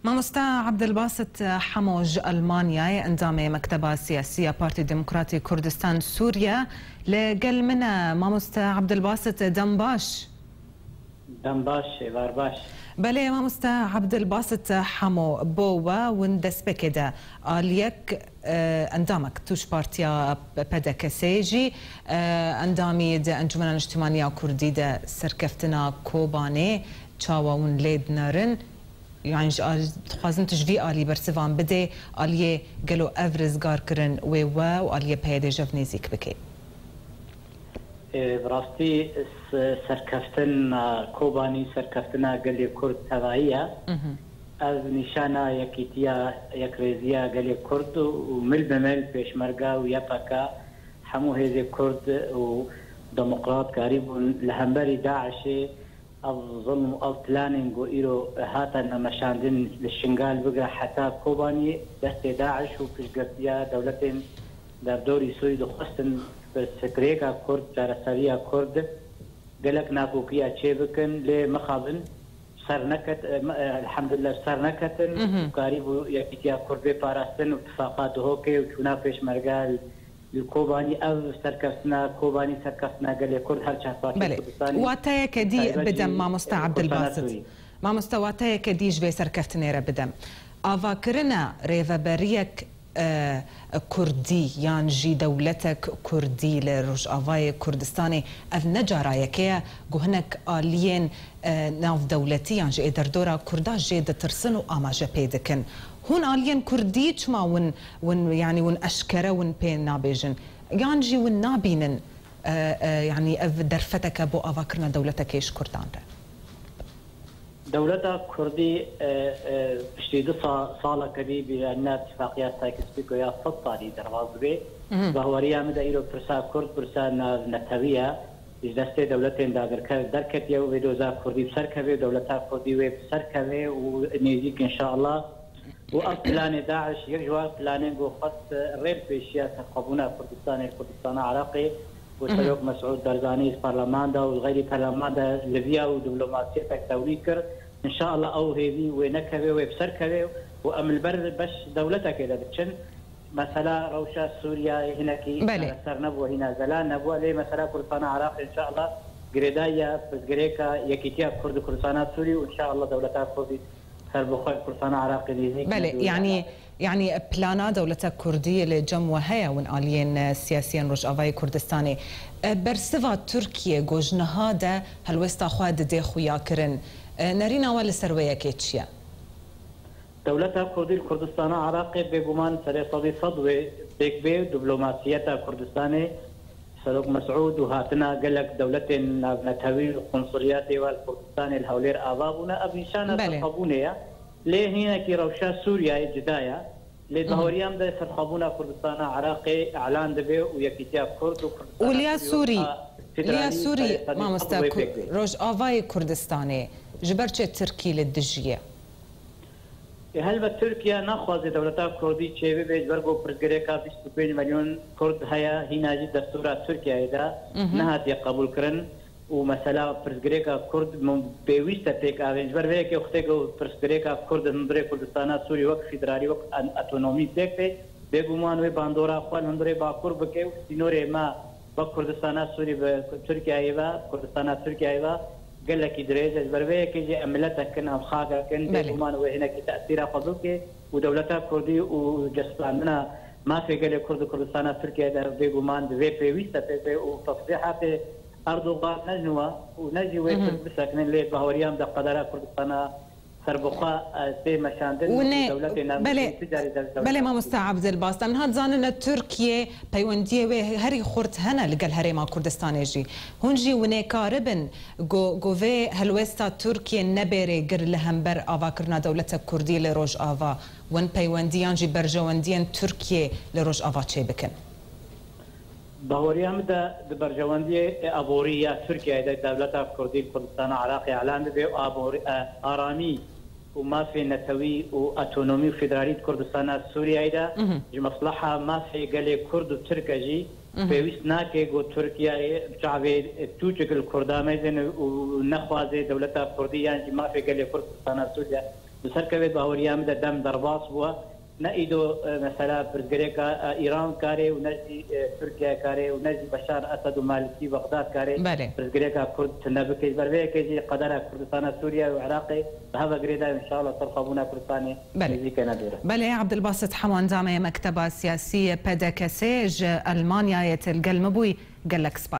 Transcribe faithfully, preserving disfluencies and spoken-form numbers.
Mamoste Ebdilbasit Hemo ji Elmanyayê, endamê Mekteba Siyasî ya Partî Demokratî Kurdistan Sûriye, li gel min e. Mamoste Ebdilbasit, dem baş. Dem baş, êvar baş. Belê, Mamoste Ebdilbasit Hemo, bo we win destpêkê de aliyek, e, endamek tu ji partiya P D K S jî, e, endamî di Encûmena Niştimanî ya Kurdî de serkeftina Kobanê, çawa hûn lê dinerin? Yanî ji al-, dixwazin tu ji vî alî bersivan bidê, aliyê gelo ev rizgarkirin wê we û aliyê P Y D ji hev nêzîk bikê? Ê, bi rastî s-, serkeftina Kobanî, serkeftina gelê Kurd tevayî ye. Mhm. Ev nîşana yekîtiya, yekrêziya gelê Kurd û mil bi mil pêşmerge û Y P G, hemû hêzê Kurd û demokrat karîbûn li hemberî DAIŞê ev zilm û ev planên ku îro hatine meşandin li Şingal bigire heta Kobaniyê destê DAIŞ û piştgirtiya dewletên derdorî Sûrî dixwestin pirsgirêka Kurd, çareseriya Kurd, gelek nakokiya çêbikin, lê mixabin ser neket, e, me-, e, elhamdulillah ser neketin, Mhm. û karîbû yekîtiya Kurd bê parastin û tifaqa Duhokê û çûna pêşmerge li Kobanî, ev serkeftina Kobanî, serkeftina gelê Kurd, her çar parçeyê Belê. Kurdistanê, Wateyeke dî taybet jî, bidem, Mamoste e, Kurdistana Ebdilbasit. Sûrî. Mamoste, wateyeke dî ji vê serkeftinê re bidem. Avakirina rêveberiyek, e, Kurdî yan jî dewletek Kurdî li Rojavayê Kurdistanê, ev ne cara yekê ye ku hinek aliyên, e, navdewletî yan jî ê derdora Kurda jê ditirsin û amaje pê dikin. Hûn aliyên Kurdî çima win, win, yanî win eşkere win pê nabêjin? Yan jî win nabînin, e, e, yanî ev derfeteke bo avakirina dewletekê ji Kurdan re? Dewleta Kurdî, e, e, piştî du sa-, saleke dî bi ne tifaqiya Sykes-Picot ya sed salî derbas dibe. Mhm. Bahweriya min de îro pirsa Kurd pirsa navnetewî ye. Ji destê dewletên dagirker derketiye û vê doza Kurdî bi ser keve û dewleta Kurdî wê bi ser keve û nêzîk inşallah. Û ev planê DAIŞ yek ji wan planên ku xwest rê li pêşiya serxwebûna Kurdistanê, Kurdistana Iraqê, ku Mhm. Serok Mesûd Barzanî ji parleman de û li xeyrî parleman de li viya û diplomasiyek tewlî kir. Înşallah ew hêvî wê nekeve, wê bi ser keve û em li ber beş dewletekê de diçin. Mesela rewşa Sûriyeyê hinekî Belê. çareser nebû, hîna zelal nebû. Lê mesela Kurdistana Iraqê înşallah girêdayî ye pirsgirêka yekîtiya Kurd û Kurdistana Sûrî û înşallah dewleta Kurdî serbixwe Kurdistana Iraqê nêzîk Belê, nebû. yanî, yanî plana dewleta Kurdî li cem we heye, win aliyên, e, siyasiyên Rojavayê Kurdistanê. E, bersiva Tirkiye ku ji niha de helwesta xwe didê xuyakirin. E, nerîna we li ser wê yekê çi ye? Dewleta Kurdî li Kurdistana Iraqê bêguman serê sedî sed wê pêk bê, diplomasiyeta Kurdistanê, Serok Mesûd û hatina gelek dewletên navnetewî û konsuliyatê wa li Kurdistanê li Hewlêr ava bûne. Ev nîşana Belê. serxwebûnê ye. Lê hinekî rewşa Sûriyeyê cuda ye. Lê Mhm. bahweriya min de serxwebûna Kurdistana Iraqê îlan dibe û yekîtiya Kurd û Kurdistana Û liya Sûrî, Sûrî, weka federalî liya Sûrî, serê sedî sed mamoste, wê ku pêk bê. Rojavayê Kurdistanê ji ber çi Tirkî li dijî ye? Ê, helbet Tirkiye naxwaze dewleta Kurdî çêbibe, ji ber ku pirsgirêka bîst û pênc milyon Kurd heye, hîna jî destûra Tirkiyeyê de Mhm. nehatiye qebûlkirin û mesela pirsgirêka Kurd mu-, pêwîst e pêk avên. Ji ber vê yekê wextê ku pirsgirêka Kurd di hundirê Kurdistana Sûrî wek federalî, wek an-, otonomî pêk bê, bêguman wê bandora xwe li hundirê Bakur bike û sînorê me wek Kurdistana Sûrî bi Tirkiyeyê ve, Kurdistana Tirkiyeyê ve gelekî dirêj e. Ji ber vê yekê jî em miletek in, em xakek in, Belê. bêguman wê hinekî tesîra xwe bike û dewleta Kurdî û cestandina mafê gelê Kurd û Kurdistana Tirkiye de bêguman divê pêwîst e pê bê û tefsîhatê Erdogan ne ji nû e û ne jî wê Mhm. Kurd bisekinin, lê bahweriya min de qedera Kurdistana serbixwe, e, tê meşandin û Wine, dewletê navnetewî belê, tu carî der dewleta belê, mamoste Abdilbas, em niha dizanin Tirkiye peywendiyê wê herî xurt hene li gel Herêma Kurdistanê jî. Hûn jî wine karibin ku, ku vê helwesta Tirkiye nebêrê gir li hember avakirina dewleta Kurdî li Rojava, win peywendiyan jî berjewendiyên Tirkiye li Rojava çêbikin? Baweriya min de di berjewendiyê aborî ya Tirkiyeyê de dewleta Kurdî li Kurdistana Iraqê elan dibe û aborî, e, aramî û mafê netewî û otonomî û federalî di Kurdistana Sûriyeyê de Mhm. ji mesleha mafê gelê Kurd û Tirk e jî Mhm. pêwîst nake ku Tirkiyeyê çavê tûçik li Kurda mezin û nexwaze dewleta Kurdî yan jî mafê gelê Kurd Kurdistana Sûriye Li ser kevê baweriya min de dem derbas bûye. Ne îdo, e, mesela pirsgirêka, e, Îran karê û ne jî, e, Tirkiye karê û ne jî Beşar Esed û Malikî Bexdad karê Belê. pirsgirêka Kurd tune bike. Ji ber vê yekê jî qedera Kurdistana Sûriye û Iraqê bi heve girêdayî, înşallah serxwebûna Kurdistanê Belê. nêzîk e, ne dûr e. Belê, Abdulbasit Hewan, danê Mekteba Siyasî P D K S ji Elmanyayê, tu li gel me bûyî, gelek spas.